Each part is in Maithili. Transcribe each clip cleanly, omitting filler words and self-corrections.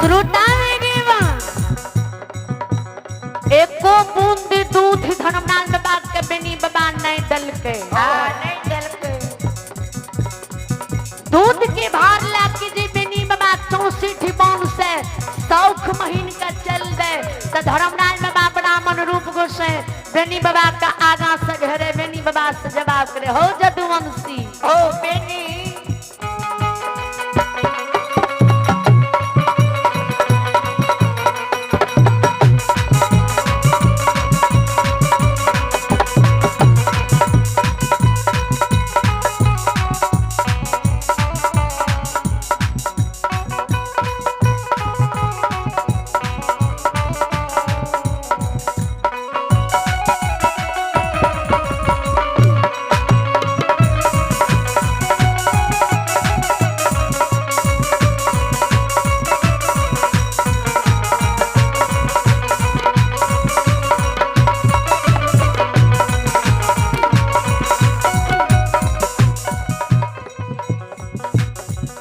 श्रोता गे एको बूंद दूध धर्मनाथ बाबा के बेनी बाबा नहीं दलके। हाँ, नहीं देलकै। दूध के भार ला के जे बेनी बाबा 64 बौन से सौख महीन का चल दे तो धर्मराज बाबा ब्राह्मण रूप गोसे बेनी बाबा का आगा से घेरे बेनी बाबा से जवाब करे हो जदुवंशी। ओ बेनी।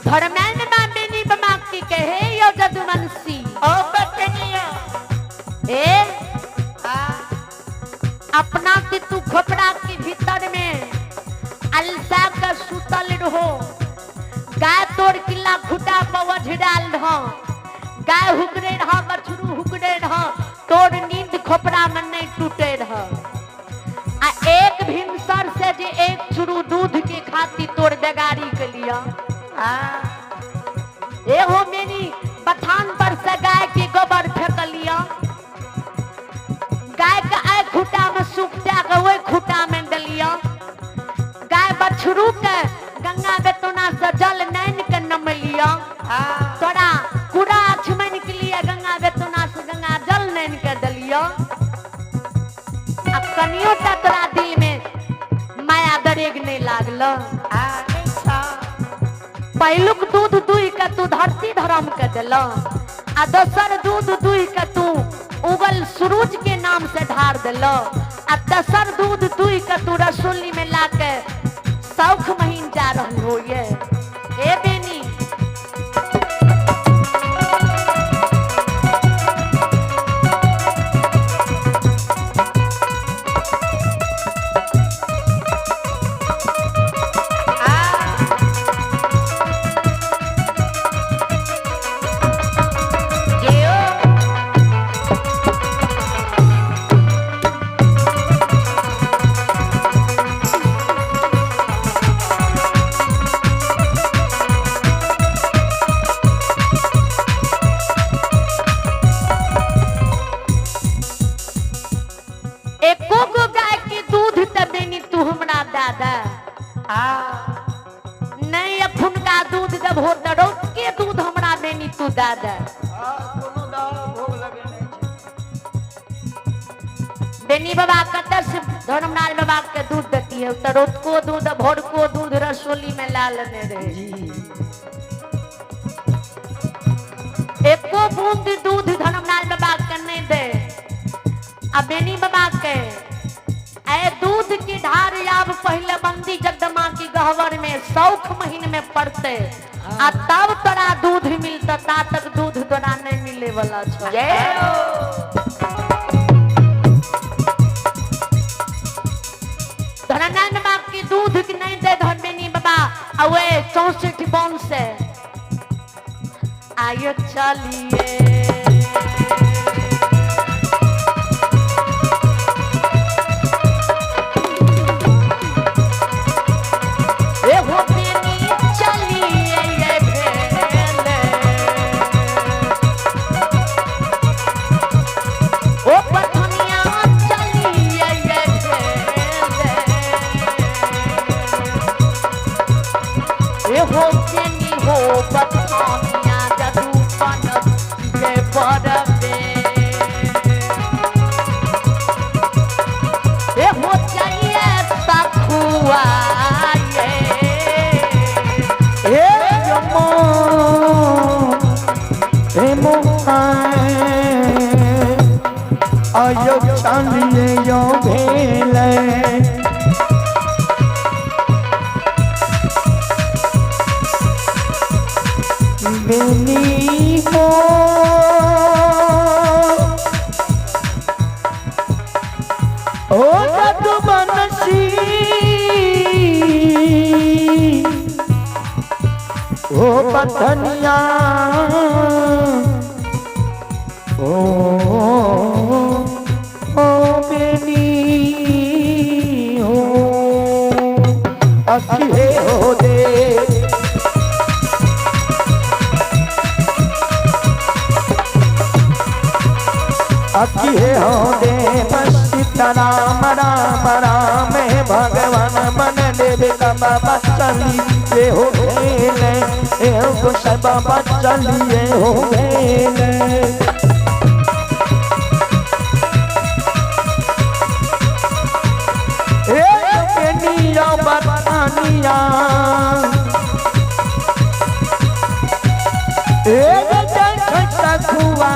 धर्मराज बाबा बेनी बाबा की कहे यो जदुवंशी। ओ बटनिया। ए हाँ। अपना से तू खोपड़ा के भीतर में अलसा का सुतल रहो, गाय तोड़ किला खुटा पवझ डाल रहो, गाय हुकरे रहो, बछरू हुकरे रहो, तोड़ नींद खोपड़ा में नहीं टूटे रहो। आ एक भिनसर से जे एक चुरू दूध के खाती तोड़ बेगारी के लिया। हाँ। एहो मेरी बथान पर से गाय के गोबर फेंक लिया, गाय के आय खूटा में सुखटा के ओहि खूटा में डलिया, गाय बछरू के गंगा बेतुना से जल नैन के नमलिया, हाँ। तोरा कूड़ा अछमन के लिए गंगा बेतुना से गंगा जल नैन के डलिया। आ कनियो टा तोरा दिल में माया दरेग नहीं लागल। हाँ, नहीं छा। पहिलुक दूध दुहि के तू धरती धर्म के दिल, आ दोसर दूध दुहि के तू उगल सूरज के नाम से ढार दिल, आ तेसर दूध दुहि के तू रसोली में ला के सौख महीन जा रहल हो ये ए बेनी। हाँ। जियो। एको गो गाय के दूध त बेनी तू हमरा दादा। हाँ। नहीं अखुनका दूध देबहो त रौत के दूध हमरा बेनी तू दादा। हाँ, कोनो दाल भोग लगेने छै। बेनी बाबा कतऽ से धर्मराज बाबा के दूध देती है तो रोतको दूध भोरको दूध रसोली में ला लेने रहे। जी। एको बूंद दूध धर्मराज बाबा के नहीं दे। आ बेनी बाबा के ए दूध की ढार आब पहले बंदी जगदमा की गहवर में सौख महीन में पड़ते आ तब तोरा दूध मिलता, ता तक दूध तोरा नहीं मिले वाला छौ। जय हो। धर्मनारायण बाबा के दूध के नहीं दे धर्मेनी बाबा, आ वे 64 बौन से आयो चलिए। ए हो बेनी चलिए ये भेले। ओ पथनिया चलिए ये भेले। ए हो बेनी हो पथनिया जदूपन के बरबे। ए हो चाहिए सखुआ ये। हे यमो, हे मोहाय, आयो चांदिए यो भेले। बेनी हो बथनिया ओ ओ बेनी हो अखिए हो दे अखिए हो दे सीता राम राम राम हे भगवान मन देव बाबा चलिए हो भेले हे गोसाई बाबा चलिए हो भेले। ए बेनिया बतानिया ए सखुआ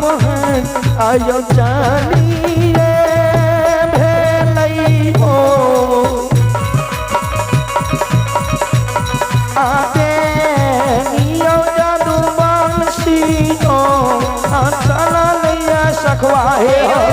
मोहन आयो चलिए भेलई हो आगे नियो जादू बंसी हो चल लिया सखुआ हे हो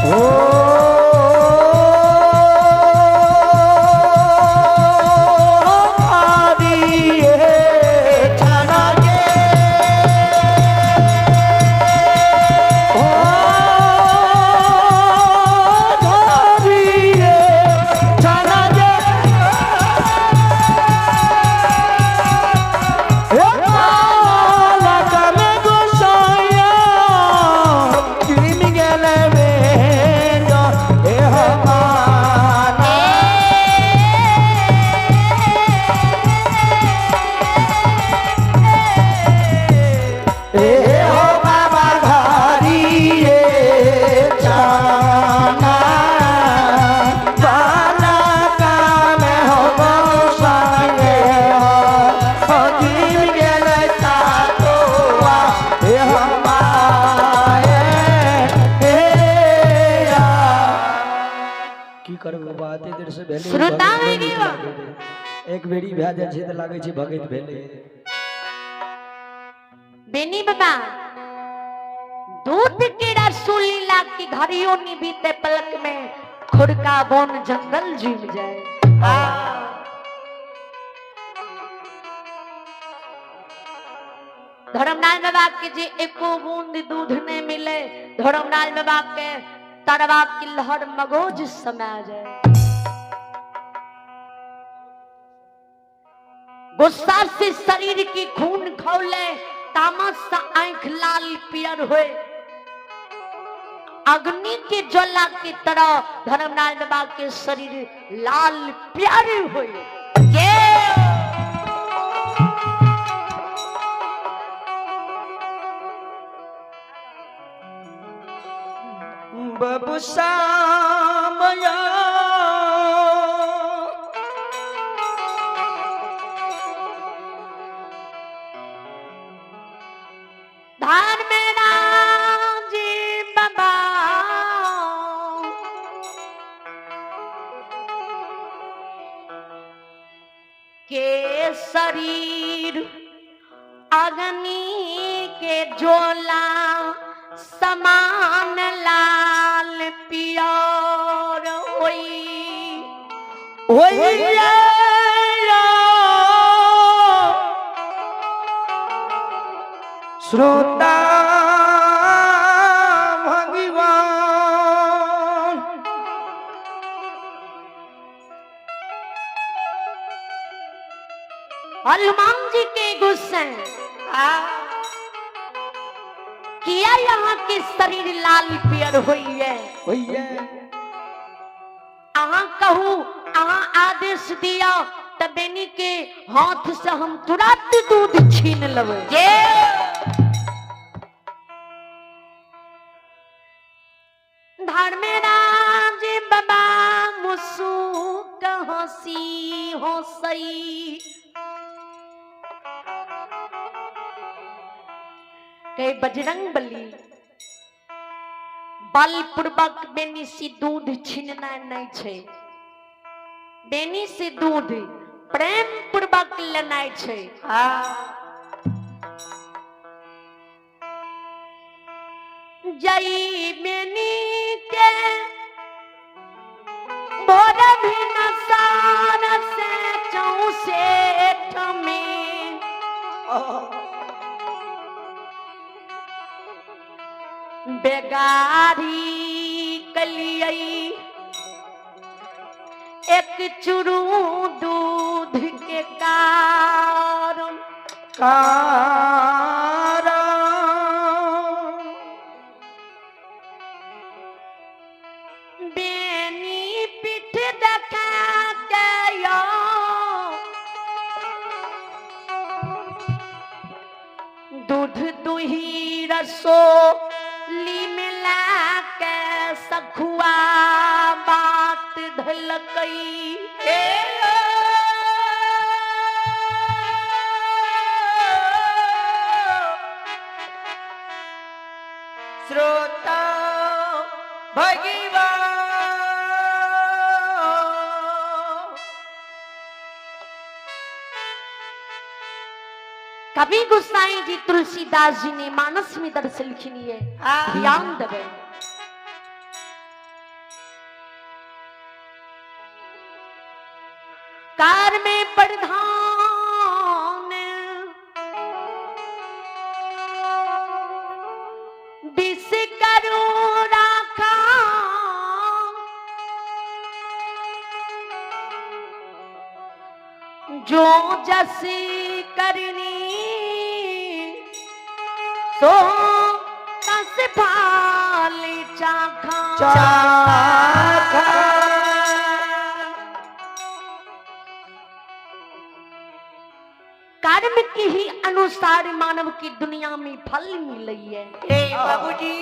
ओ भारी रे छोड़ दे हो की करबै बाबा एते देर से भेलै श्रोता भए गेल। एक बेरी भए जाइ छै तऽ लागै छै भगैत भेलै। बेनी बाबा दूध के रसूली ला की घड़ियों नी बीते पलक में खुरका बोन जंगल जीव जाए। धर्मनाथ बाबा के जे एको बूंद दूध नहीं मिले धर्मनाथ बाबा के तरवा की लहर मगोज समा जाए। गुस्सा से शरीर की खून खौले तामस सा आंख लाल पियर होए अग्नि के ज्वाला की तरह धर्मनाथ बाबा के शरीर लाल प्यारे होए। ये बबू श्यामया धान में राम जी बाबा के शरीर अग्नि के जोला समान लाल पियर होई। होइया श्रोता भगवान। हनुमान जी के गुस्से किया यहाँ के शरीर लाल पियर होई है। होइया। अहाँ कहू, अहाँ आदेश दिया त बेनी के हाथ से हम तुरंत दूध छीन लेबै। जे धर्मराज बाबा मुसुक हंसी हंसई कहे बजरंग बली बलपूर्वक बेनी से दूध छीनना नहीं छे, बेनी से दूध प्रेम पूर्वक लेनाइ छे। जई बेनी के भोर भी नसार से चौसेठ में बेगारी कलियई एक चुरू दूध के कारण कारण बेनी पीठ देखा के यो दूध दुही रसोली मिला के सखुआ बात धलकई। श्रोता भगवान। कवि गोसाई जी तुलसीदास जी ने मानस में दर्शन लिखनी है, ध्यान दबे। कार में प्रधान विष करो राखा जो जस करनी सो तस फाल चाखा। चाखा। कर्म के ही अनुसार मानव की दुनिया में फल मिले है। हे बाबूजी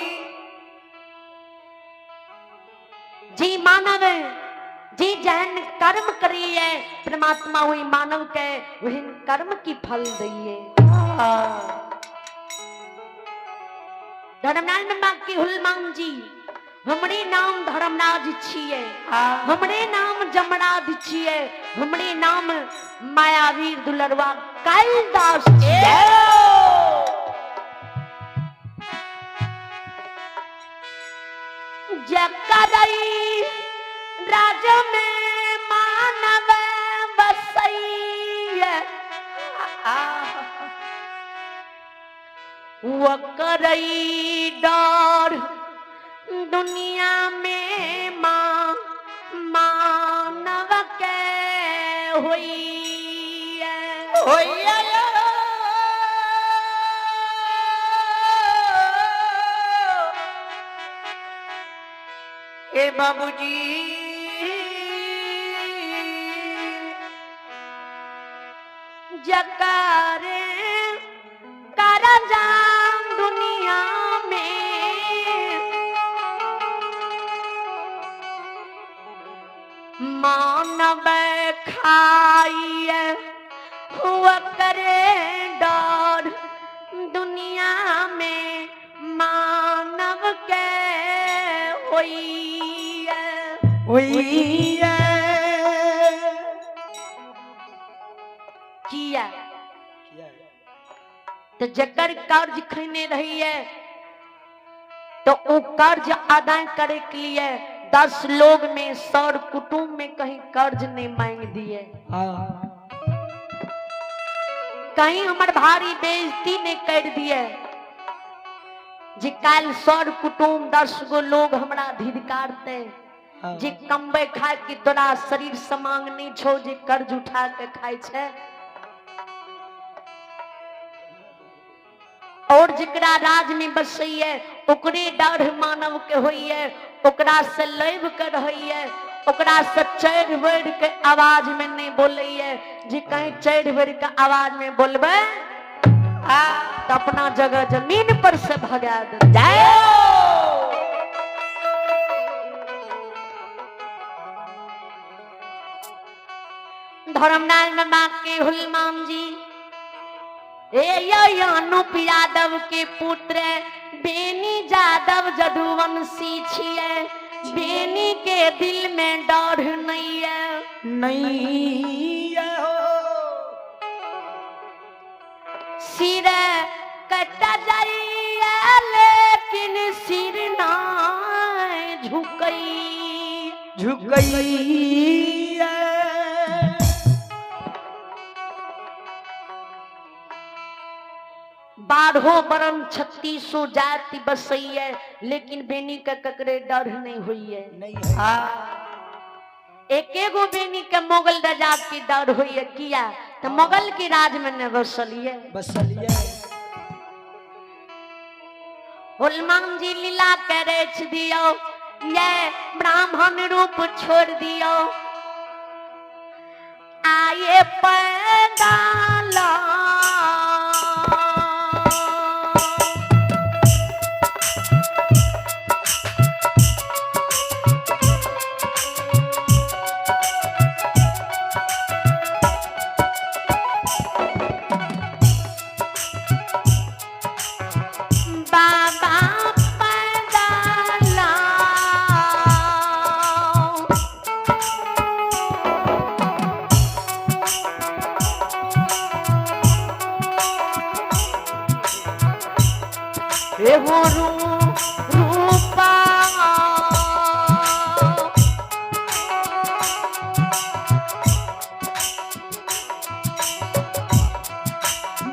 जी मानव जी जहन कर्म करिए परमात्मा वही मानव के वही कर्म की फल दिए। धर्मनारायण बाबा की हुलमान जी हमरे नाम धर्मराज छिए, हमरे नाम जमराज छिए, हमरे नाम मायावीर दुलरवा कालिदास छिए। जकरई राज में मानव बसैया वो करई डर दुनिया में माँ मानव के होई। होइया हे बाबूजी जकारे करजाम दुनिया में मानव खाइए हुआ करे डर दुनिया में मानव के होई। होइया। किया? किया? तो जकर कर्ज खैने रहिए तो वो कर्ज अदा करे के लिए 10 लोग में सर कुटुंब में कहीं कर्ज नहीं मांग दिए। हाँ। कहीं हमर भारी बेइज्जती नहीं कर दिए जे काल सर कुटुंब 10 गो लोग हमरा धिधकारते। हाँ। जे कमबे खाए के तोरा शरीर समांग नहीं छो जे कर्ज उठा के खाए छे। और जकरा राज में बसैये ओकरे डर मानव के होइए, ओकरा से लैब के रहैये, ओकरा से चढ़ बढ़ के आवाज में नहीं बोलैये। जे कहीं चढ़ बढ़ के आवाज में बोलबे तो अपना जगह जमीन पर से भगा दे। जय। धर्मनारायण बाबा के हुलमान जी ए अनुप यादव के पुत्र बेनी यादव जदुवंशी छिए। बेनी के दिल में डर नहीं है, नहीं है हो। सिर कटा जाइए लेकिन सिर ना झुकई, झुकई है। 12 बरन 36 जाति बसैये लेकिन बेनी के ककरे डर नहीं हुई है। नहीं है। एक एगो बेनी के मुगल राजा के डर हुई है। किया तो मुगल के राज में न बसलिए, बसलिए। हनुमान जी लीला के रेच दियो, ये ब्राह्मण रूप छोड़ दियो, आए पैदाल बाबा पैदाल। एगो रूपा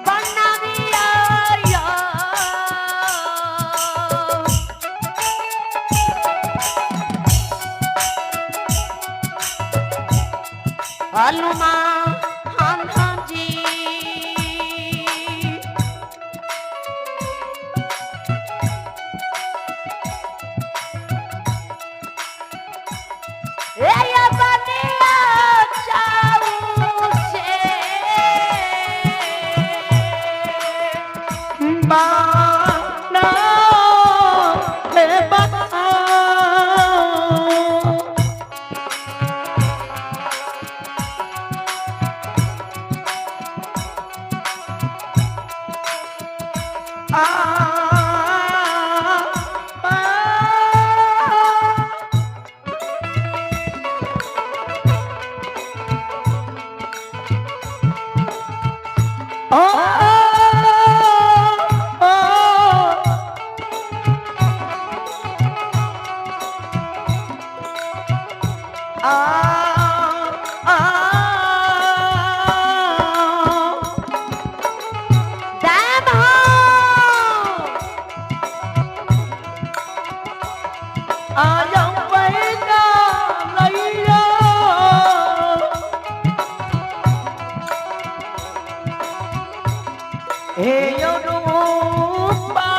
बनाविया। हनुमान जी ए बनिया चाऊ से बाना बाबा। आ, आ, आ, आ, आ, आ, दाम हो। आया पैदा लैया। हे रूपा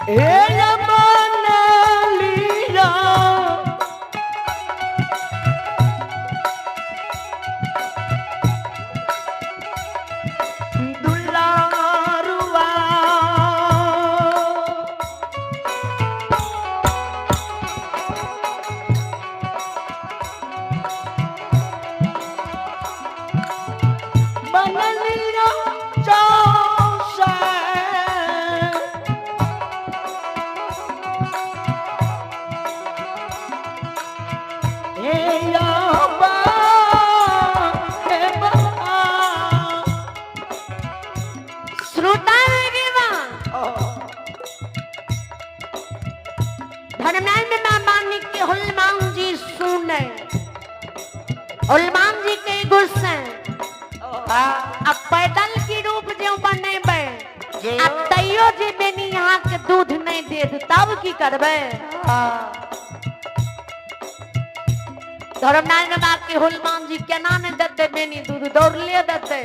हे बनलिया। दुलारुआ बनलिया चौसर। आ पैदल के रूप जे बनेबै जे आ तैयो जे बेनी अहाँके दूध नहि देत तब की करबै? धर्मनारायण बाबा के हनुमान जी केना नहि देतै बेनी दूध, दौड़ले देतै।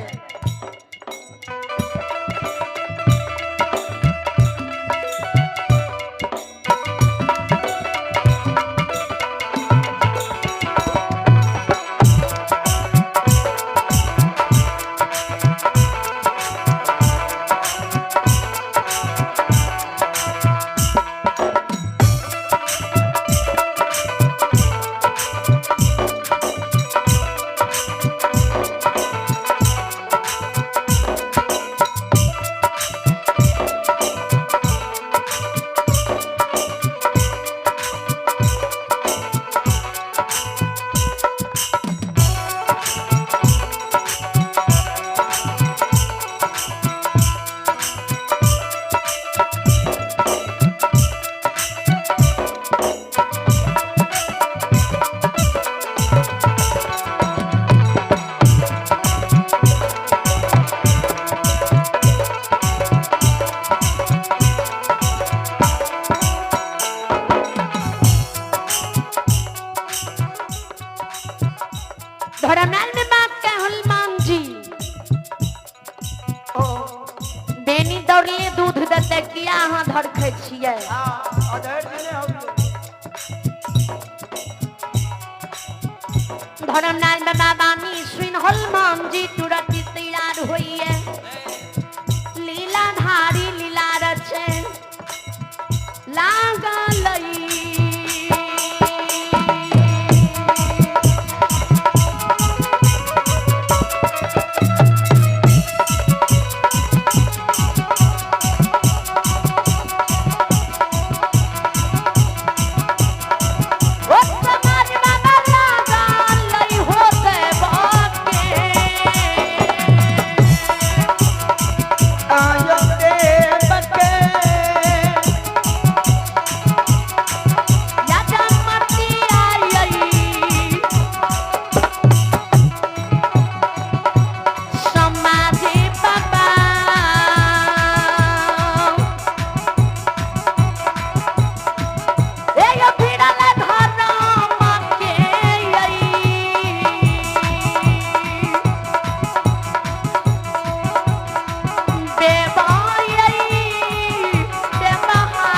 धर्मनारायण बाबा के हनुमान जी बेनी दौड़ले दूध देतै, किया अहाँ धरखै छियै? धर्मनारायण बाबा बानी सुन हनुमान जी तुरंत तैयार होइए, लीलाधारी लीला रचे लागल। ओ समाज बाबा लागल होते बाके। आयो देवके यजमती आई समाधि बाबा ए यो भिड़ल धर्म के आई बेबाई बेबहा।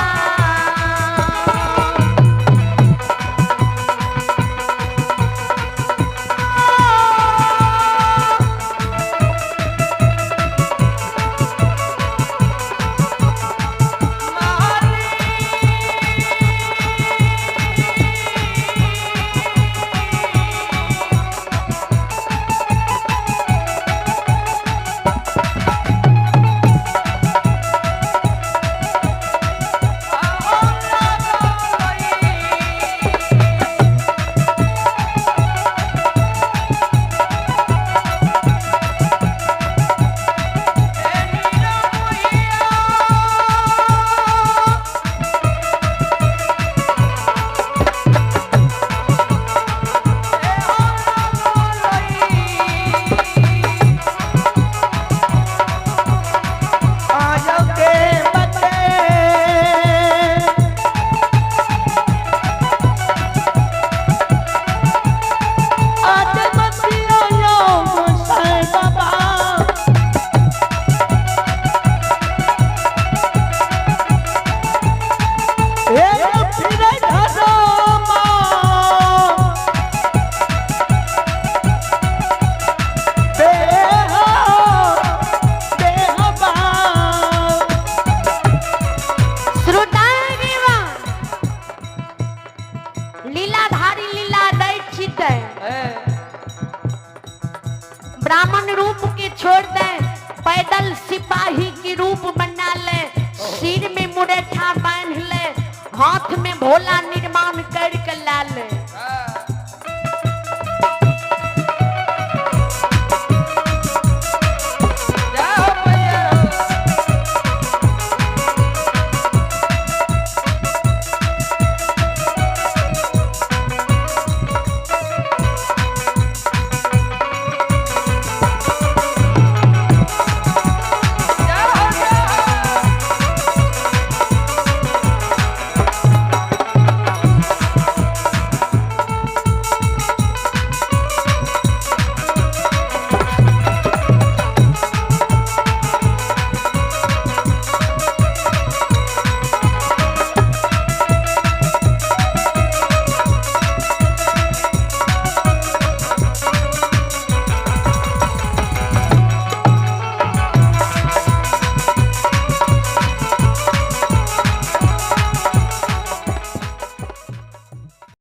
आयो देवके आदमती आयो साईं बाबा। हे फिरे धर्मा देह देहबा। श्रोतागण, लीलाधारी लीला दै छितै, ब्राह्मण रूप के छोड़ दे, पैदल सिपाही के रूप बना ले, सिर में मुरेठा बांध ले, हाथ में भोला निर्माण करके